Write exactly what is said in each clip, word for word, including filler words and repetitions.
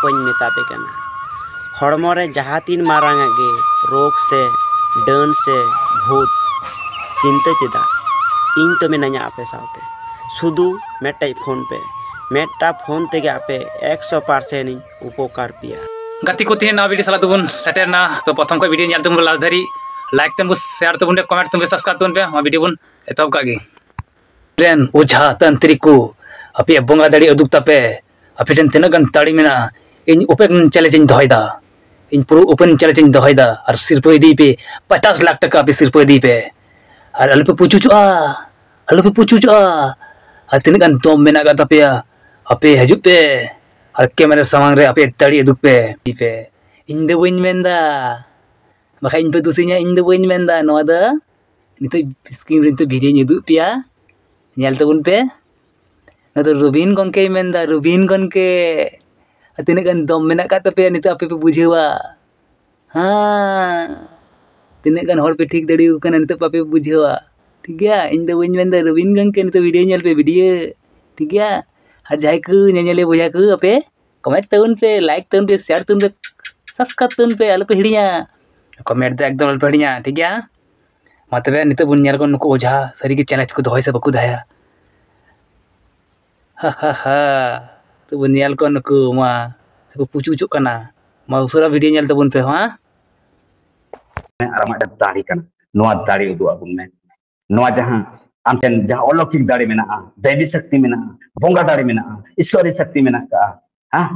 ᱠᱚᱧ ᱢᱮᱛᱟ ᱯᱮ ᱠᱟᱱᱟ, ᱦᱚᱲᱢᱚ ᱨᱮ ᱡᱟᱦᱟᱸ ᱛᱤᱱ ᱢᱟᱨᱟᱝ ᱟᱜ ᱜᱮ ᱨᱳᱜᱽ ᱥᱮ ᱰᱟᱹᱱ ᱥᱮ ᱵᱷᱩᱛ, ᱪᱤᱱᱛᱟᱹ ᱪᱮᱫᱟᱜ? ᱤᱧ ᱛᱚ ᱢᱮᱱᱟᱧᱟ ᱟᱯᱮ ᱥᱟᱶᱛᱮ᱾ ᱥᱩᱫᱷᱩ ᱢᱤᱫᱴᱮᱡ ᱯᱷᱳᱱ ᱯᱮ, ᱢᱤᱫᱴᱟ ᱯᱷᱳᱱ ᱛᱮᱜᱮ ᱟᱯᱮ ᱮᱠᱥᱚ ᱯᱟᱨᱥᱮᱱᱴ ᱤᱧ ᱩᱯᱚᱠᱟᱨ ᱯᱮᱭᱟ᱾ ᱜᱟᱛᱮ ᱠᱚ, ᱛᱮᱦᱮᱧ ᱱᱟᱣᱟ ᱵᱷᱤᱰᱤᱭᱳ ᱥᱟᱞᱟᱜ ᱫᱚᱵᱚᱱ ᱥᱮᱴᱮᱨ ᱮᱱᱟ᱾ ᱛᱚ ᱯᱨᱚᱛᱷᱚᱢ ᱠᱷᱚᱱ ᱵᱷᱤᱰᱤᱭᱳ ᱧᱮᱞ ᱛᱟᱵᱚᱱ ᱯᱮ ᱞᱟᱥᱴ ᱫᱷᱟᱹᱨᱤᱡ, ᱞᱟᱭᱤᱠ ᱛᱟᱵᱚᱱ ᱯᱮ, ᱥᱮᱭᱟᱨ ᱛᱟᱵᱚᱱ ᱯᱮ, ᱠᱚᱢᱮᱱᱴ ᱛᱟᱵᱚᱱ ᱯᱮ, ᱥᱟᱵᱥᱠᱨᱟᱭᱤᱵ ᱛᱟᱵᱚᱱ ᱯᱮ᱾ ᱢᱟ ᱵᱷᱤᱰᱤᱭᱳ ᱵᱚᱱ ᱮᱛᱚᱦᱚᱵ ᱠᱟᱜ ᱜᱮ᱾ ᱨᱮᱱ ᱳᱡᱷᱟ ᱛᱟᱱᱛᱨᱤᱠ ᱠᱚ, ᱟᱯᱮᱭᱟᱜ ᱵᱚᱸᱜᱟ ᱫᱟᱲᱮ ᱩᱫᱩᱜ ᱛᱟᱯᱮ᱾ ᱟᱯᱮ ᱴᱷᱮᱱ ᱛᱤᱱᱟᱹᱜ ᱜᱟᱱ ᱫᱟᱲᱮ ᱢᱮᱱᱟᱜᱼᱟ, ᱤᱧ ᱳᱯᱮᱱ ᱪᱮᱞᱮᱧᱡᱽ ᱤᱧ ᱫᱚᱦᱚᱭᱮᱫᱟ᱾ ᱤᱧ ᱯᱩᱨᱟᱹ ᱳᱯᱮᱱ ᱪᱮᱞᱮᱧᱡᱽ ᱤᱧ ᱫᱚᱦᱚᱭᱮᱫᱟ᱾ ᱟᱨ ᱥᱤᱨᱯᱟᱹ ᱤᱫᱤᱭ ᱯᱮ, ᱯᱚᱪᱟᱥ ᱞᱟᱠᱷ ᱴᱟᱠᱟ ᱟᱯᱮ ᱥᱤᱨᱯᱟᱹ ᱤᱫᱤᱭ ᱯᱮ᱾ ᱟᱨ ᱟᱞᱚᱯᱮ ᱯᱩᱪᱩᱪᱚᱜᱼᱟ, ᱟᱞᱚᱯᱮ ᱯᱩᱪᱩᱪᱚᱜᱼᱟ᱾ ᱟᱨ ᱛᱤᱱᱟᱹᱜ ᱜᱟᱱ ᱫᱚᱢ ᱢᱮᱱᱟᱜ ᱟᱠᱟᱫ ᱛᱟᱯᱮᱭᱟ, ᱟᱯᱮ ᱦᱤᱡᱩᱜ ᱯᱮ ᱟᱨ ᱠᱮᱢᱮᱨᱟ ᱥᱟᱢᱟᱝ ᱨᱮ ᱟᱯᱮᱭᱟᱜ ᱫᱟᱲᱮ ᱩᱫᱩᱜ ᱯᱮ᱾ ᱤᱧ ᱯᱮ, ᱤᱧ ᱫᱚ ᱵᱟᱹᱧ ᱢᱮᱱᱫᱟ, ᱵᱟᱠᱷᱟᱡ ᱤᱧ ᱯᱮ ᱫᱩᱥᱤᱧᱟ, ᱤᱧ ᱫᱚ ᱵᱟᱹᱧ ᱢᱮᱱᱫᱟ᱾ ᱱᱚᱣᱟ ᱫᱚ ᱱᱤᱛᱚᱜ ᱥᱠᱨᱤᱱ ᱨᱮ ᱱᱤᱛᱚᱜ ᱵᱷᱤᱰᱤᱭᱳᱧ ᱩᱫᱩᱜ ᱯᱮᱭᱟ, ᱧᱮᱞ ᱛᱟᱵᱚᱱ ᱯᱮ᱾ ᱱᱚᱣᱟ ᱫᱚ ᱨᱚᱵᱤᱱ ᱜᱚᱢᱠᱮᱭ ᱢᱮᱱᱫᱟ, ᱨᱚᱵᱤᱱ ᱜᱚᱢᱠᱮ᱾ ᱟᱨ ᱛᱤᱱᱟᱹᱜ ᱜᱟᱱ ᱫᱚᱢ ᱢᱮᱱᱟᱜ ᱟᱠᱟᱫ ᱛᱟᱯᱮᱭᱟ, ᱱᱤᱛᱚᱜ ᱟᱯᱮ ᱯᱮ ᱵᱩᱡᱷᱟᱹᱣᱟ᱾ ᱦᱮᱸ, ᱛᱤᱱᱟᱹᱜ ᱜᱟᱱ ᱦᱚᱲ ᱯᱮ ᱴᱷᱤᱠ ᱫᱟᱲᱮᱭᱟᱠᱚ ᱠᱟᱱᱟ, ᱱᱤᱛᱚᱜ ᱵᱟᱯᱮ ᱵᱩᱡᱷᱟᱹᱣᱟ᱾ ᱴᱷᱤᱠ ᱜᱮᱭᱟ, ᱤᱧ ᱫᱚ ᱵᱟᱹᱧ ᱢᱮᱱᱫᱟ, ᱨᱚᱵᱤᱱ ᱜᱚᱢᱠᱮ ᱱᱤᱛᱚᱜ ᱵᱷᱤᱰᱤᱭᱳ ᱧᱮᱞ ᱯᱮ, ᱵᱷᱤᱰᱤᱭᱳ᱾ ᱴᱷᱤᱠ ᱜᱮᱭᱟ, ᱟᱨ ᱡᱟᱦᱟᱸᱭ ᱠᱚ ᱧᱮᱧᱮᱞᱤᱭᱟᱹ ᱵᱚᱭᱦᱟ ᱠᱚ, ᱟᱯᱮ ᱠᱚᱢᱮᱱᱴ ᱛᱟᱵᱚᱱ ᱯᱮ, ᱞᱟᱭᱤᱠ ᱛᱟᱵᱚᱱ ᱯᱮ, ᱥᱮᱭᱟᱨ ᱛᱟᱵᱚᱱ ᱯᱮ, ᱥᱟᱵᱥᱠᱨᱟᱭᱤᱵ ᱛᱟᱵᱚᱱ ᱯᱮ, ᱟᱞᱚ ᱯᱮ ᱦᱤᱲᱤᱧᱟ᱾ ᱠᱚᱢᱮᱱᱴ ᱫᱚ ᱮᱠᱫᱚᱢ ᱟᱞᱚ ᱯᱮ ᱦᱤᱲᱤᱧᱟ, ᱴᱷᱤᱠ ᱜᱮᱭᱟ? ᱢᱟ ᱛᱚᱵᱮ ᱱᱤᱛᱚᱜ ᱵᱚᱱ ᱧᱮᱞ ᱠᱚᱣᱟ ᱱᱩᱠᱩ ᱳᱡᱷᱟ ᱥᱟᱹᱨᱤᱜᱮ ᱪᱮᱞᱮᱧᱡᱽ ᱠᱚ ᱫᱚᱦᱚᱭᱟ ᱥᱮ ᱵᱟᱠᱚ ᱫᱚᱦᱚᱭᱟ᱾ ᱦᱟ ᱦᱟ ᱦᱟ, ᱱᱤᱛᱚᱜ ᱵᱚᱱ ᱧᱮᱞ ᱠᱚᱣᱟ ᱱᱩᱠᱩ ᱢᱟ ᱥᱮᱠᱚ ᱯᱩᱪᱩ ᱚᱪᱚᱜ ᱠᱟᱱᱟ᱾ ᱢᱟ ᱩᱥᱟᱹᱨᱟ ᱵᱷᱤᱰᱤᱭᱳ ᱧᱮᱞ ᱛᱟᱵᱚᱱ ᱯᱮ, ᱦᱮᱸ? ᱟᱨ ᱟᱢᱟᱜ ᱫᱟᱲᱮ ᱠᱟᱱᱟ, ᱱᱚᱣᱟ ᱫᱟᱲᱮ ᱩᱫᱩᱜ ᱟᱵᱚᱱ ᱢᱮ᱾ ᱱᱚᱣᱟ ᱡᱟᱦᱟᱸ ᱟᱢ ᱴᱷᱮᱱ ᱡᱟᱦᱟᱸ ᱚᱞᱚᱠᱤᱠ ᱫᱟᱲᱮ ᱢᱮᱱᱟᱜᱼᱟ, ᱫᱮᱵᱤ ᱥᱚᱠᱛᱤ ᱢᱮᱱᱟᱜᱼᱟ, ᱵᱚᱸᱜᱟ ᱫᱟᱲᱮ ᱢᱮᱱᱟᱜᱼᱟ, ᱤᱥᱣᱟᱨᱤ ᱥᱚᱠᱛᱤ ᱢᱮᱱᱟᱜ ᱠᱟᱜᱼᱟ, ᱦᱮᱸ,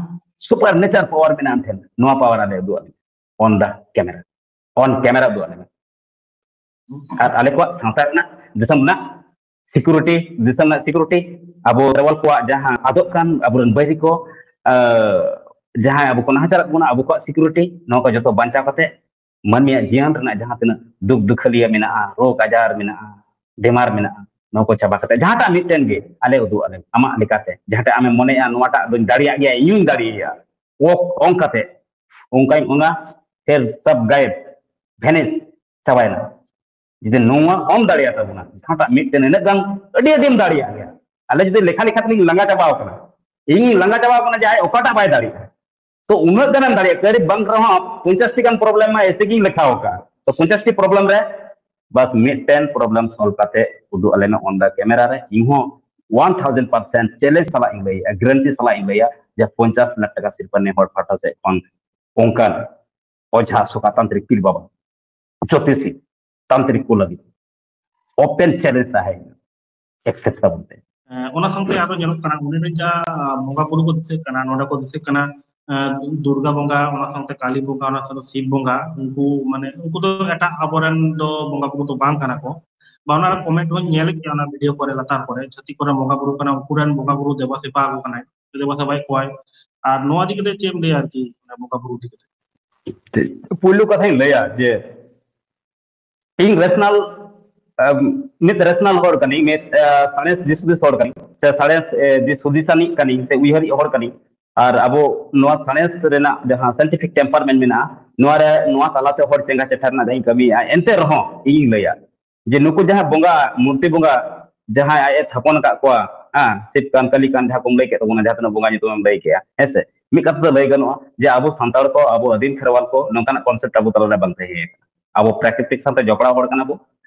ᱥᱩᱯᱟᱨ ᱱᱮᱪᱟᱨ ᱯᱟᱣᱟᱨ ᱢᱮᱱᱟᱜᱼᱟ ᱟᱢ ᱴᱷᱮᱱ, ᱱᱚᱣᱟ ᱯᱟᱣᱟᱨ ᱟᱞᱮ ᱩᱫᱩᱜ ᱟᱞᱮ ᱢᱮ᱾ On the camera, on camera ᱩᱫᱩᱜ ᱟᱞᱮ ᱢᱮ᱾ ᱟᱨ ᱟᱞᱮ ᱠᱚᱣᱟᱜ ᱥᱟᱶᱛᱟ ᱨᱮᱱᱟᱜ, ᱫᱤᱥᱚᱢ ᱨᱮᱱᱟᱜ ᱥᱤᱠᱩᱨᱤᱴᱤ, ᱫᱤᱥᱚᱢ ᱨᱮᱱᱟᱜ ᱥᱤᱠᱩᱨᱤᱴᱤ, ᱟᱵᱚ ᱴᱨᱟᱭᱵᱟᱞ ᱠᱚᱣᱟᱜ ᱡᱟᱦᱟᱸ ᱟᱫᱚᱜ ᱠᱟᱱ ᱟᱵᱚᱨᱮᱱ ᱵᱟᱹᱭᱨᱤ ᱠᱚ, ᱟᱸ, ᱡᱟᱦᱟᱸᱭ ᱟᱵᱚ ᱠᱚ ᱱᱟᱦᱟᱪᱟᱨᱮᱫ ᱵᱚᱱᱟ, ᱟᱵᱚ ᱠᱚᱣᱟᱜ ᱥᱤᱠᱩᱨᱤᱴᱤ, ᱱᱚᱣᱟ ᱠᱚ ᱡᱚᱛᱚ ᱵᱟᱧᱪᱟᱣ ᱠᱟᱛᱮ ᱢᱟᱹᱱᱢᱤᱭᱟᱜ ᱡᱤᱭᱚᱱ ᱨᱮᱱᱟᱜ ᱡᱟᱦᱟᱸ ᱛᱤᱱᱟᱹᱜ ᱫᱩᱠ ᱫᱩᱠᱷᱟᱹᱞᱤᱭᱟᱹ ᱢᱮᱱᱟᱜᱼᱟ, ᱨᱳᱜᱽ ᱟᱡᱟᱨ ᱢᱮᱱᱟᱜᱼᱟ, ᱵᱮᱢᱟᱨ ᱢᱮᱱᱟᱜᱼᱟ, ᱱᱚᱣᱟ ᱠᱚ ᱪᱟᱵᱟ ᱠᱟᱛᱮ ᱡᱟᱦᱟᱸᱴᱟᱜ ᱢᱤᱫᱴᱮᱱ ᱜᱮ ᱟᱞᱮ ᱩᱫᱩᱜ ᱟᱞᱮ ᱟᱢᱟᱜ ᱞᱮᱠᱟᱛᱮ, ᱡᱟᱦᱟᱸᱴᱟᱜ ᱟᱢᱮᱢ ᱢᱚᱱᱮᱭᱟ ᱱᱚᱣᱟᱴᱟᱜ ᱫᱚᱧ ᱫᱟᱲᱮᱭᱟᱜ ᱜᱮᱭᱟ, ᱤᱧ ᱦᱚᱧ ᱫᱟᱲᱮᱭᱟᱜᱼᱟ, ᱚ-, ᱚᱱᱠᱟᱛᱮ ᱚᱱᱠᱟᱧ ᱚᱱᱟ ᱯᱷᱮᱨ ᱥᱟᱵ ᱜᱟᱭᱮᱵ, ᱵᱷᱮᱱᱤᱥ ᱪᱟᱵᱟᱭᱮᱱᱟ᱾ ᱡᱩᱫᱤ ᱱᱚᱣᱟ ᱵᱟᱢ ᱫᱟᱲᱮᱭᱟᱜ ᱛᱟᱵᱚᱱᱟ, ᱡᱟᱦᱟᱸᱴᱟᱜ ᱢᱤᱫᱴᱮᱱ ᱤᱱᱟᱹᱜ ᱜᱟᱱ ᱟᱹᱰᱤ ᱟᱹᱰᱤᱢ ᱫᱟᱲᱮᱭᱟᱜ ᱜᱮᱭᱟ᱾ ᱟᱞᱮ ᱡᱩᱫᱤ ᱞᱮᱠᱷᱟ ᱞᱮᱠᱷᱟ ᱛᱮᱞᱤᱧ ᱞᱟᱸᱜᱟ ᱪᱟᱵᱟᱣ ᱠᱟᱱᱟ, ᱤᱧ ᱞᱟᱸᱜᱟ ᱪᱟᱵᱟᱣ ᱠᱟᱱᱟ ᱡᱮ ᱟᱡ ᱚᱠᱟᱴᱟᱜ ᱵᱟᱭ ᱫᱟᱲᱮᱭᱟᱜᱼᱟ᱾ ᱛᱚ ᱩᱱᱟᱹᱜ ᱜᱟᱱᱮᱢ ᱫᱟᱲᱮᱭᱟᱜᱼᱟ, ᱠᱟᱹᱨᱤ ᱵᱟᱝ ᱨᱮᱦᱚᱸ ᱯᱚᱧᱪᱟᱥ ᱴᱤ ᱜᱟᱱ ᱯᱨᱚᱵᱞᱮᱢ ᱢᱟ ᱮᱥᱮ ᱜᱤᱧ ᱞᱮᱠᱷᱟ ᱟᱠᱟᱫ᱾ ᱛᱚ ᱯᱚᱧᱪᱟᱥ ᱴᱤ ᱯᱨᱚᱵᱞᱮᱢ ᱨᱮ ᱵᱟᱥ ᱢᱤᱫᱴᱮᱱ ᱯᱨᱚᱵᱞᱮᱢ ᱥᱚᱞᱵᱷ ᱠᱟᱛᱮ ᱩᱫᱩᱜ ᱟᱞᱮ ᱢᱮ ᱚᱱ ᱫᱟ ᱠᱮᱢᱮᱨᱟ ᱨᱮ᱾ ᱤᱧ ᱦᱚᱸ ᱚᱣᱟᱱ ᱛᱷᱟᱣᱡᱮᱱᱰ ᱯᱟᱨᱥᱮᱱᱴ ᱪᱮᱞᱮᱧᱡᱽ ᱥᱟᱞᱟᱜ ᱤᱧ ᱞᱟᱹᱭᱟ, ᱜᱟᱨᱮᱱᱴᱤ ᱥᱟᱞᱟᱜ ᱤᱧ ᱞᱟᱹᱭᱟ ᱡᱮ ᱯᱚᱧᱪᱟᱥ ᱞᱟᱠᱷ ᱴᱟᱠᱟ ᱥᱤᱨᱯᱟᱹ ᱱᱮ ᱦᱚᱲ ᱯᱟᱦᱴᱟ ᱥᱮᱫ ᱠᱷᱚᱱ ᱚᱱᱠᱟᱱ ᱚᱡᱷᱟ ᱥᱚᱠᱟ ᱛᱟᱱᱛᱨᱤᱠ ᱯᱤᱲ ᱵᱟᱵᱟ ᱡᱳᱛᱤᱥᱤ ᱛᱟᱱᱛᱨᱤᱠ ᱠᱚ ᱞᱟᱹᱜᱤᱫ ᱳᱯᱮᱱ ᱪᱮᱞᱮᱧᱡᱽ ᱛᱟᱦᱮᱸ ᱠᱟᱱᱟ, ᱮᱠᱥᱮᱯᱴ ᱛᱟᱵᱚᱱ ᱯᱮ᱾ ᱦᱮᱸ, ᱚᱱᱟ ᱥᱟᱶᱛᱮ ᱟᱨᱚ ᱧᱮᱞᱚᱜ ᱠᱟᱱᱟ, ᱚᱸᱰᱮ ᱨᱮᱱ ᱡᱟ, ᱟᱸ, ᱵᱚᱸᱜᱟ ᱵᱩᱨᱩ ᱠᱚ ᱫᱤᱥᱟᱹᱜ ᱠᱟᱱᱟ, ᱱᱚᱰᱮ ᱠᱚ ᱫᱤᱥᱟᱹᱜ ᱠᱟᱱᱟ, ᱟᱸ, ᱫᱩᱨᱜᱟ ᱵᱚᱸᱜᱟ, ᱚᱱᱟ ᱥᱟᱶᱛᱮ ᱠᱟᱞᱤ ᱵᱚᱸᱜᱟ, ᱚᱱᱟ ᱥᱟᱶᱛᱮ ᱥᱤᱵ ᱵᱚᱸᱜᱟ, ᱩᱱᱠᱩ ᱢᱟᱱᱮ ᱩᱱᱠᱩ ᱫᱚ ᱮᱴᱟᱜ ᱟᱵᱚᱨᱮᱱ ᱫᱚ ᱵᱚᱸᱜᱟ ᱵᱩᱨᱩ ᱫᱚ ᱵᱟᱝ ᱠᱟᱱᱟ ᱠᱚ᱾ ᱵᱟ ᱚᱱᱟ ᱨᱮ ᱠᱚᱢᱮᱱᱴ ᱦᱚᱸᱧ ᱧᱮᱞᱮᱫ ᱜᱮᱭᱟ, ᱚᱱᱟ ᱵᱷᱤᱰᱤᱭᱳ ᱠᱚᱨᱮ ᱞᱟᱛᱟᱨ ᱠᱚᱨᱮ ᱪᱷᱟᱹᱛᱤᱠ ᱠᱚᱨᱮ ᱵᱚᱸᱜᱟ ᱵᱩᱨᱩ ᱠᱟᱱᱟ, ᱩᱱᱠᱩ ᱨᱮᱱ ᱵᱚᱸᱜᱟ ᱵᱩᱨᱩ ᱫᱮᱵᱟ ᱥᱮᱵᱟ ᱟᱠᱚ ᱠᱟᱱᱟᱭ, ᱫᱮᱵᱟ ᱥᱮᱵᱟᱭᱮᱫ ᱠᱚᱣᱟᱭ᱾ ᱟᱨ ᱱᱚᱣᱟ ᱤᱫᱤ ᱠᱟᱛᱮ ᱪᱮᱫ ᱮᱢ ᱞᱟᱹᱭᱟ ᱟᱨᱠᱤ, ᱚᱱᱟ ᱵᱚᱸᱜᱟ ᱵᱩᱨᱩ ᱤᱫᱤ ᱠᱟᱛᱮ? ᱯᱩᱭᱞᱩ ᱠᱟᱛᱷᱟᱧ ᱞᱟᱹᱭᱟ ᱡᱮ ᱤᱧ ᱨᱮᱥᱱᱟᱞ, ᱟᱢ, ᱢᱤᱫ ᱨᱮᱥᱱᱟᱞ ᱦᱚᱲ ᱠᱟᱹᱱᱟᱹᱧ, ᱢᱤᱫ, ᱟ, ᱥᱟᱬᱮᱥ ᱫᱤᱥ ᱦᱩᱫᱤᱥ ᱦᱚᱲ ᱠᱟᱹᱱᱟᱹᱧ, ᱥᱮ ᱥᱟᱬᱮᱥ, ᱮ, ᱫᱤᱥ ᱦᱩᱫᱤᱥ ᱟᱹᱱᱤᱡ ᱠᱟᱹᱱᱟᱹᱧ, ᱥᱮ ᱩᱭᱦᱟᱹᱨᱤᱡ ᱦᱚᱲ ᱠᱟᱹᱱᱟᱹᱧ᱾ ᱟᱨ ᱟᱵᱚ ᱱᱚᱣᱟ ᱥᱟᱬᱮᱥ ᱨᱮᱱᱟᱜ ᱡᱟᱦᱟᱸ ᱥᱟᱭᱮᱱᱴᱤᱯᱷᱤᱠ ᱴᱮᱢᱯᱟᱨᱢᱮᱱᱴ ᱢᱮᱱᱟᱜᱼᱟ, ᱱᱚᱣᱟ ᱨᱮ, ᱱᱚᱣᱟ ᱛᱟᱞᱟᱛᱮ ᱦᱚᱲ ᱪᱮᱸᱜᱷᱟ ᱪᱮᱴᱷᱟ ᱨᱮᱱᱟᱜ ᱡᱟᱦᱟᱸ ᱤᱧ ᱠᱟᱹᱢᱤᱭᱮᱫᱼᱟ, ᱮᱱᱛᱮ ᱨᱮᱦᱚᱸ ᱤᱧᱤᱧ ᱞᱟᱹᱭᱟ ᱡᱮ ᱱᱩᱠᱩ ᱡᱟᱦᱟᱸ ᱵᱚᱸᱜᱟ, ᱢᱩᱨᱛᱤ ᱵᱚᱸᱜᱟ ᱡᱟᱦᱟᱸᱭ ᱟᱡ ᱮ ᱛᱷᱟᱯᱚᱱ ᱟᱠᱟᱫ ᱠᱚᱣᱟ, ᱦᱮᱸ, ᱥᱤᱵ ᱠᱟᱱ, ᱠᱟᱞᱤ ᱠᱟᱱ, ᱡᱟᱦᱟᱸ ᱠᱚᱢ ᱞᱟᱹᱭ ᱠᱮᱫ ᱛᱟᱵᱚᱱᱟ, ᱡᱟᱦᱟᱸ ᱛᱤᱱᱟᱹᱜ ᱵᱚᱸᱜᱟ ᱧᱩᱛᱩᱢ ᱮᱢ ᱞᱟᱹᱭ ᱠᱮᱫᱼᱟ, ᱦᱮᱸ ᱥᱮ, ᱢᱤᱫ ᱠᱟᱛᱷᱟ ᱛᱮ ᱞᱟᱹᱭ ᱜᱟᱱᱚᱜᱼᱟ ᱡᱮ ᱟᱵᱚ ᱥᱟᱱᱛᱟᱲ ᱠᱚ, ᱟᱵᱚ ᱟᱹᱫᱤᱢ ᱠᱷᱮᱨᱣᱟᱞ ᱠᱚ ᱱᱚᱝᱠᱟᱱᱟᱜ ᱠᱚᱱᱥᱮᱯᱴ ᱟᱵᱚ ᱛᱟᱞᱟᱨᱮ ᱵᱟᱝ ᱛᱟᱦᱮᱸ ᱠᱟᱱᱟ᱾ ᱟᱵᱚ ᱯᱨᱟᱠᱨᱤᱛᱤᱠ ᱥᱟᱶᱛᱮ ᱡᱚᱯᱲᱟᱣ ᱦᱚᱲ ᱠᱟᱱᱟ ᱵᱚ,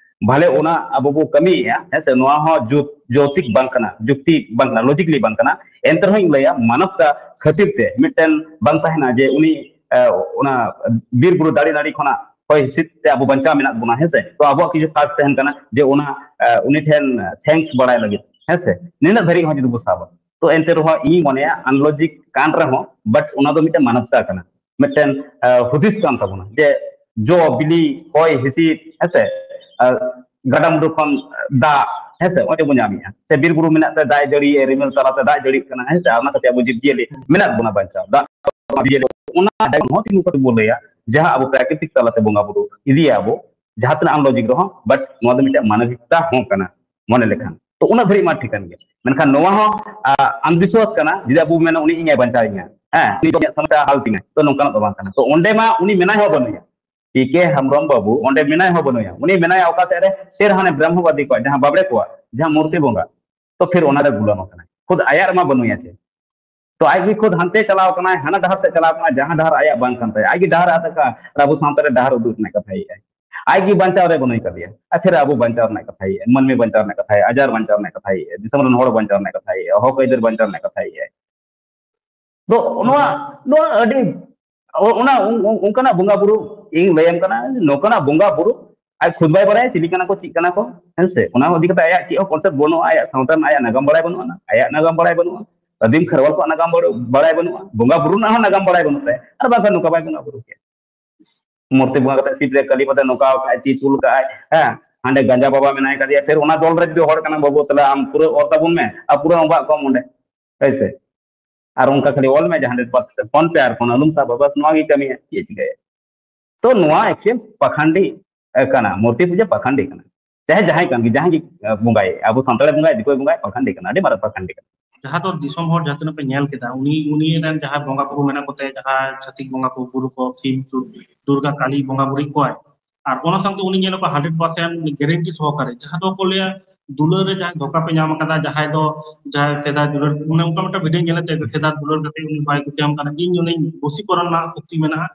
ᱵᱷᱟᱞᱮ ᱚᱱᱟ ᱟᱵᱚ ᱵᱚ ᱠᱟᱹᱢᱤᱭᱮᱫᱼᱟ, ᱦᱮᱸ ᱥᱮ, ᱱᱚᱣᱟ ᱦᱚᱸ ᱡᱩ-, ᱡᱳᱛᱤᱠ ᱵᱟᱝ ᱠᱟᱱᱟ, ᱡᱩᱠᱛᱤ ᱵᱟᱝ ᱠᱟᱱᱟ, ᱞᱚᱡᱤᱠᱞᱤ ᱵᱟᱝ ᱠᱟᱱᱟ᱾ ᱮᱱᱛᱮ ᱨᱮᱦᱚᱸ ᱤᱧ ᱞᱟᱹᱭᱟ, ᱢᱟᱱᱚᱵᱛᱟ ᱠᱷᱟᱹᱛᱤᱨ ᱛᱮ ᱢᱤᱫᱴᱮᱱ ᱵᱟᱝ ᱛᱟᱦᱮᱱᱟ ᱡᱮ ᱩᱱᱤ, ᱮ, ᱚᱱᱟ ᱵᱤᱨ ᱵᱩᱨᱩ ᱫᱟᱨᱮ ᱱᱟᱹᱲᱤ ᱠᱷᱚᱱᱟᱜ ᱦᱚᱭ ᱦᱤᱸᱥᱤᱫ ᱛᱮ ᱟᱵᱚ ᱵᱟᱧᱪᱟᱣ ᱢᱮᱱᱟᱜ ᱵᱚᱱᱟ, ᱦᱮᱸ ᱥᱮ᱾ ᱛᱚ ᱟᱵᱚᱣᱟᱜ ᱠᱤᱪᱷᱩ ᱠᱟᱡᱽ ᱛᱟᱦᱮᱱ ᱠᱟᱱᱟ ᱡᱮ ᱚᱱᱟ, ᱮ, ᱩᱱᱤ ᱴᱷᱮᱱ ᱛᱷᱮᱝᱠᱥ ᱵᱟᱲᱟᱭ ᱞᱟᱹᱜᱤᱫ, ᱦᱮᱸ ᱥᱮ᱾ ᱱᱤᱱᱟᱹᱜ ᱫᱷᱟᱹᱨᱤᱡ ᱦᱚᱸ ᱡᱩᱫᱤ ᱵᱚ ᱥᱟᱵᱟ, ᱛᱚ ᱮᱱᱛᱮ ᱨᱮᱦᱚᱸ ᱤᱧ ᱢᱚᱱᱮᱭᱟ ᱟᱱᱞᱚᱡᱤᱠ ᱠᱟᱱ ᱨᱮᱦᱚᱸ, ᱵᱟᱴ ᱚᱱᱟ ᱫᱚ ᱢᱤᱫᱴᱮᱱ ᱢᱟᱱᱚᱵᱛᱟ ᱠᱟᱱᱟ, ᱢᱤᱫᱴᱮᱱ, ᱮ, ᱦᱩᱫᱤᱥ ᱠᱟᱱ ᱛᱟᱵᱚᱱᱟ ᱡᱮ ᱡᱚ ᱵᱤᱞᱤ, ᱦᱚᱭ ᱦᱤᱸᱥᱤᱫ, ᱦᱮᱸ ᱥᱮ, ᱟᱨ ᱜᱟᱰᱟ ᱢᱩᱰᱩ ᱠᱷᱚᱱ ᱫᱟᱜ, ᱦᱮᱸ ᱥᱮ, ᱚᱸᱰᱮ ᱵᱚᱱ ᱧᱟᱢᱮᱜᱼᱟ᱾ ᱥᱮ ᱵᱤᱨ ᱵᱩᱨᱩ ᱢᱮᱱᱟᱜ ᱛᱮ ᱫᱟᱜ ᱮ ᱡᱟᱹᱲᱤᱭᱮᱜᱼᱟ, ᱨᱤᱢᱤᱞ ᱛᱟᱞᱟᱛᱮ ᱫᱟᱜ ᱡᱟᱹᱲᱤᱜ ᱠᱟᱱᱟ, ᱦᱮᱸ ᱥᱮ, ᱟᱨ ᱚᱱᱟ ᱠᱷᱟᱹᱛᱤᱨ ᱟᱵᱚ ᱡᱤᱵᱽ ᱡᱤᱭᱟᱹᱞᱤ ᱢᱮᱱᱟᱜ ᱵᱚᱱᱟ ᱵᱟᱧᱪᱟᱣ᱾ ᱫᱟᱜ ᱚᱱᱟ ᱦᱚᱸ ᱛᱤᱸᱜᱩ ᱠᱟᱛᱮ ᱵᱚᱱ ᱞᱟᱹᱭᱟ, ᱡᱟᱦᱟᱸ ᱟᱵᱚ ᱯᱨᱟᱠᱨᱤᱛᱤᱠ ᱛᱟᱞᱟᱛᱮ ᱵᱚᱸᱜᱟ ᱵᱩᱨᱩ ᱤᱫᱤᱭᱟ ᱟᱵᱚ, ᱡᱟᱦᱟᱸ ᱛᱤᱱᱟᱹᱜ ᱟᱱᱞᱚᱡᱤᱠ ᱨᱮᱦᱚᱸ, ᱵᱟᱴ ᱱᱚᱣᱟ ᱫᱚ ᱢᱤᱫᱴᱮᱱ ᱢᱟᱱᱚᱵᱤᱠᱛᱟ ᱦᱚᱸ ᱠᱟᱱᱟ ᱢᱚᱱᱮ ᱞᱮᱠᱷᱟᱱ᱾ ᱛᱚ ᱚᱱᱟ ᱫᱷᱟᱹᱨᱤᱡ ᱢᱟ ᱴᱷᱤᱠᱟᱹᱱ ᱜᱮ, ᱢᱮᱱᱠᱷᱟᱱ ᱱᱚᱣᱟ ᱦᱚᱸ, ᱟ, ᱟᱱᱫᱤᱥᱣᱟᱥ ᱠᱟᱱᱟ᱾ ᱡᱩᱫᱤ ᱟᱵᱚ ᱢᱮᱱᱟ ᱩᱱᱤ ᱤᱧᱮ ᱵᱟᱧᱪᱟᱣᱤᱧᱟ, ᱦᱮᱸ, ᱩᱱᱤ ᱫᱚ ᱤᱧᱟᱹᱜ ᱥᱚᱢᱚᱥᱥᱟ ᱦᱟᱞ ᱛᱤᱧᱟ, ᱛᱚ ᱱᱚᱝᱠᱟᱱᱟᱜ ᱫᱚ ᱵᱟᱝ ᱠᱟᱱᱟ᱾ ᱛᱚ ᱚᱸᱰᱮ ᱢᱟ ᱩᱱᱤ ᱢᱮᱱᱟᱭ ᱦᱚᱸ ᱵᱟᱹᱱᱩᱭᱟ, ᱯᱤ ᱠᱮ ᱦᱮᱢᱵᱨᱚᱢ ᱵᱟᱹᱵᱩ ᱚᱸᱰᱮ ᱢᱮᱱᱟᱭ ᱦᱚᱸ ᱵᱟᱹᱱᱩᱭᱟ, ᱩᱱᱤ ᱢᱮᱱᱟᱭᱟ ᱚᱠᱟ ᱥᱮᱫ ᱨᱮ? ᱥᱮᱨ ᱦᱟᱱᱮ ᱵᱨᱟᱦᱢᱚᱵᱟᱫᱤ ᱠᱚᱣᱟᱜ ᱡᱟᱦᱟᱸ ᱵᱟᱵᱲᱮ ᱠᱚᱣᱟᱜ ᱡᱟᱦᱟᱸ ᱢᱩᱨᱛᱤ ᱵᱚᱸᱜᱟ, ᱛᱚ ᱯᱷᱤᱨ ᱚᱱᱟ ᱨᱮ ᱜᱩᱞᱟᱢ ᱟᱠᱟᱱᱟᱭ, ᱠᱷᱩᱫ ᱟᱭᱟᱜ ᱨᱮᱢᱟ ᱵᱟᱹᱱᱩᱭᱟ ᱪᱮ᱾ ᱛᱚ ᱟᱡ ᱜᱮ ᱠᱷᱩᱫ ᱦᱟᱱᱛᱮ ᱪᱟᱞᱟᱣ ᱠᱟᱱᱟᱭ, ᱦᱟᱱᱟ ᱰᱟᱦᱟᱨ ᱛᱮ ᱪᱟᱞᱟᱣ ᱠᱟᱱᱟᱭ, ᱡᱟᱦᱟᱸ ᱰᱟᱦᱟᱨ ᱟᱭᱟᱜ ᱵᱟᱝ ᱠᱟᱱ ᱛᱟᱭᱟ᱾ ᱟᱡ ᱜᱮ ᱰᱟᱦᱟᱨ ᱟᱫ ᱟᱠᱟᱫ ᱟᱨ ᱟᱵᱚ ᱥᱟᱶᱛᱟ ᱨᱮ ᱰᱟᱦᱟᱨ ᱩᱫᱩᱜ ᱨᱮᱱᱟᱜ ᱠᱟᱛᱷᱟᱭᱮᱫᱼᱟᱭ᱾ ᱟᱡ ᱜᱮ ᱵᱟᱧᱪᱟᱣ ᱨᱮ ᱵᱟᱹᱱᱩᱭ ᱠᱟᱫᱮᱭᱟ, ᱟᱨ ᱯᱷᱤᱨ ᱟᱵᱚ ᱵᱟᱧᱪᱟᱣ ᱨᱮᱱᱟᱜ ᱠᱟᱛᱷᱟᱭᱮᱫᱼᱟᱭ, ᱢᱟᱹᱱᱢᱤ ᱵᱟᱧᱪᱟᱣ ᱨᱮᱱᱟᱜ ᱠᱟᱛᱷᱟᱭᱮᱫᱼᱟᱭ, ᱟᱡᱟᱨ ᱵᱟᱧᱪᱟᱣ ᱨᱮᱱᱟᱜ ᱠᱟᱛᱷᱟᱭᱮᱫᱼᱟᱭ, ᱫᱤᱥᱚᱢ ᱨᱮᱱ ᱦᱚᱲ ᱵᱟᱧᱪᱟᱣ ᱨᱮᱱᱟᱜ ᱠᱟᱛᱷᱟᱭᱮᱫᱼᱟᱭ, ᱦᱚᱠ ᱟᱹᱭᱫᱟᱹᱨ ᱵᱟᱧᱪᱟᱣ ᱨᱮᱱᱟᱜ ᱠᱟᱛᱷᱟᱭᱮᱫᱼᱟᱭ᱾ ᱛᱚ ᱱᱚᱣᱟ, ᱱᱚᱣᱟ ᱟᱹᱰᱤ, ᱚ-, ᱚᱱᱟ, ᱚᱱ-, ᱚᱱ-, ᱚᱱᱠᱟᱱᱟᱜ ᱵᱚᱸᱜᱟ ᱵᱩᱨᱩ ᱤᱧ ᱞᱟᱹᱭᱟᱢ ᱠᱟᱱᱟ, ᱱᱚᱝᱠᱟᱱᱟᱜ ᱵᱚᱸᱜᱟ ᱵᱩᱨᱩ ᱟᱡ ᱠᱷᱩᱫ ᱵᱟᱭ ᱵᱟᱲᱟᱭᱟ ᱪᱤᱞᱤ ᱠᱟᱱᱟ ᱠᱚ, ᱪᱮᱫ ᱠᱟᱱᱟ ᱠᱚ, ᱦᱮᱸ ᱥᱮ? ᱚᱱᱟ ᱤᱫᱤ ᱠᱟᱛᱮ ᱟᱭᱟᱜ ᱪᱮᱫ ᱦᱚᱸ concept ᱵᱟᱹᱱᱩᱜᱼᱟ, ᱟᱭᱟᱜ ᱥᱟᱶᱛᱟ ᱨᱮᱱᱟᱜ ᱟᱭᱟᱜ ᱱᱟᱜᱟᱢ ᱵᱟᱲᱟᱭ ᱵᱟᱹᱱᱩᱜᱼᱟ, ᱟᱭᱟᱜ ᱱᱟᱜᱟᱢ ᱵᱟᱲᱟᱭ ᱵᱟᱹᱱᱩᱜᱼᱟ, ᱟᱹᱫᱤᱢ ᱠᱷᱮᱨᱣᱟᱞ ᱠᱚᱣᱟᱜ ᱱᱟᱜᱟᱢ ᱵᱟᱲ-, ᱵᱟᱲᱟᱭ ᱵᱟᱹᱱᱩᱜᱼᱟ, ᱵᱚᱸᱜᱟ ᱵᱩᱨᱩ ᱨᱮᱱᱟᱜ ᱦᱚᱸ ᱱᱟᱜᱟᱢ ᱵᱟᱲᱟᱭ ᱵᱟᱹᱱᱩᱜ ᱛᱟᱭᱟ, ᱟᱨ ᱵᱟᱝᱠᱷᱟᱱ ᱱᱚᱝᱠᱟ ᱵᱟᱭ ᱵᱚᱸᱜᱟ ᱵᱩᱨᱩ ᱠᱮᱭᱟ᱾ ᱢᱩᱨᱛᱤ ᱵᱚᱸᱜᱟ ᱠᱟᱛᱮ ᱥᱤᱴ ᱨᱮ ᱠᱟᱹᱞᱤ ᱯᱟᱛᱟ ᱱᱚᱝᱠᱟ ᱟᱠᱟᱫᱼᱟᱭ, ᱛᱤ ᱪᱩᱞ ᱠᱟᱜᱼᱟᱭ, ᱦᱮᱸ, ᱦᱟᱸᱰᱮ ᱜᱟᱸᱡᱟ ᱵᱟᱵᱟ ᱢᱮᱱᱟᱭ ᱠᱟᱫᱮᱭᱟ, ᱯᱷᱤᱨ ᱚᱱᱟ ᱫᱚᱞ ᱨᱮ ᱡᱩᱫᱤ ᱦᱚᱲ ᱠᱟᱱᱟ ᱵᱟᱹᱵᱩ, ᱛᱟᱦᱞᱮ ᱟᱢ ᱯᱩᱨᱟᱹ ᱚᱞ ᱛᱟᱵᱚᱱ ᱢᱮ ᱟᱨ ᱯᱩᱨᱟᱹ ᱚᱵᱟᱜ ᱠᱚᱢ ᱚᱸᱰᱮ, ᱦᱳᱭ ᱥᱮ? ᱟᱨ ᱚᱱᱠᱟ ᱠᱷᱟᱹᱞᱤ ᱚᱞ ᱢᱮ ᱡᱟᱦᱟᱸ ᱨᱮ ᱯᱷᱳᱱ ᱯᱮ ᱟᱨ ᱯᱷᱳᱱ ᱟᱞᱚᱢ ᱥᱟᱵᱟ, ᱵᱟᱥ ᱱᱚᱣᱟ ᱜᱮ ᱠᱟᱹᱢᱤᱭᱟ, ᱪᱮᱫ ᱮ ᱪᱤᱠᱟᱹᱭᱟ? ᱛᱚ ᱱᱚᱣᱟ actual ᱯᱟᱠᱷᱟᱱᱰᱤ, ᱮ, ᱠᱟᱱᱟ, ᱢᱩᱨᱛᱤ ᱯᱩᱡᱟᱹ ᱯᱟᱠᱷᱟᱱᱰᱤ ᱠᱟᱱᱟ᱾ ᱪᱟᱦᱮ ᱡᱟᱦᱟᱸᱭ ᱠᱟᱱ ᱜᱮ, ᱡᱟᱦᱟᱸᱭ ᱜᱮ, ᱮ, ᱵᱚᱸᱜᱟᱭ, ᱟᱵᱚ ᱥᱟᱱᱛᱟᱲᱮ ᱵᱚᱸᱜᱟᱭ, ᱫᱤᱠᱩᱭ ᱵᱚᱸᱜᱟᱭ, ᱯᱟᱠᱷᱟᱱᱰᱤ ᱠᱟᱱᱟ, ᱟᱹᱰᱤ ᱢᱟᱨᱟᱝ ᱯᱟᱠᱷᱟᱱᱰᱤ ᱠᱟᱱᱟ᱾ ᱡᱟᱦᱟᱸ ᱫᱚ ᱫᱤᱥᱚᱢ ᱦᱚᱲ ᱡᱟᱦᱟᱸ ᱛᱤᱱᱟᱹᱜ ᱯᱮ ᱧᱮᱞ ᱠᱮᱫᱟ, ᱩᱱᱤ, ᱩᱱᱤ ᱨᱮᱱ ᱡᱟᱦᱟᱸ ᱵᱚᱸᱜᱟ ᱵᱩᱨᱩ ᱢᱮᱱᱟᱜ ᱠᱚᱛᱮ, ᱡᱟᱦᱟᱸ ᱪᱷᱟᱹᱛᱤᱠ ᱵᱚᱸᱜᱟ ᱠᱚ, ᱵᱩᱨᱩ ᱠᱚ, ᱥᱤᱢ, ᱫᱩᱨ-, ᱫᱩᱨᱜᱟ ᱠᱟᱞᱤ ᱵᱚᱸᱜᱟ ᱵᱩᱨᱩ ᱠᱚᱣᱟᱭ, ᱟᱨ ᱚᱱᱟ ᱥᱟᱶᱛᱮ ᱩᱱᱤ ᱧᱮᱞ ᱠᱚᱣᱟ hundred percent guarantee ᱥᱚᱦᱚᱠᱟᱨᱮ, ᱡᱟᱦᱟᱸ ᱫᱚᱠᱚ ᱞᱟᱹᱭᱟ ᱫᱩᱞᱟᱹᱲ ᱨᱮ ᱡᱟᱦᱟᱸᱭ ᱫᱷᱳᱠᱟ ᱯᱮ ᱧᱟᱢ ᱟᱠᱟᱫᱟ, ᱡᱟᱦᱟᱸᱭ ᱫᱚ, ᱡᱟᱦᱟᱸᱭ ᱥᱮᱫᱟᱭ ᱫᱩᱞᱟᱹᱲ, ᱢᱟᱱᱮ ᱚᱱᱠᱟ ᱢᱤᱫᱴᱟᱝ video ᱧᱮᱞ ᱛᱮ ᱥᱮᱫᱟᱭ ᱫᱩᱞᱟᱹᱲ ᱠᱟᱛᱮ ᱩᱱᱤ ᱵᱟᱭ ᱠᱩᱥᱤᱭᱟᱢ ᱠᱟᱱᱟ, ᱤᱧ ᱩᱱᱤᱧ ᱵᱩᱥᱤᱠᱚᱨᱚᱱ ᱨᱮᱱᱟᱜ ᱥᱚᱠᱛᱤ ᱢᱮᱱᱟᱜᱼᱟ,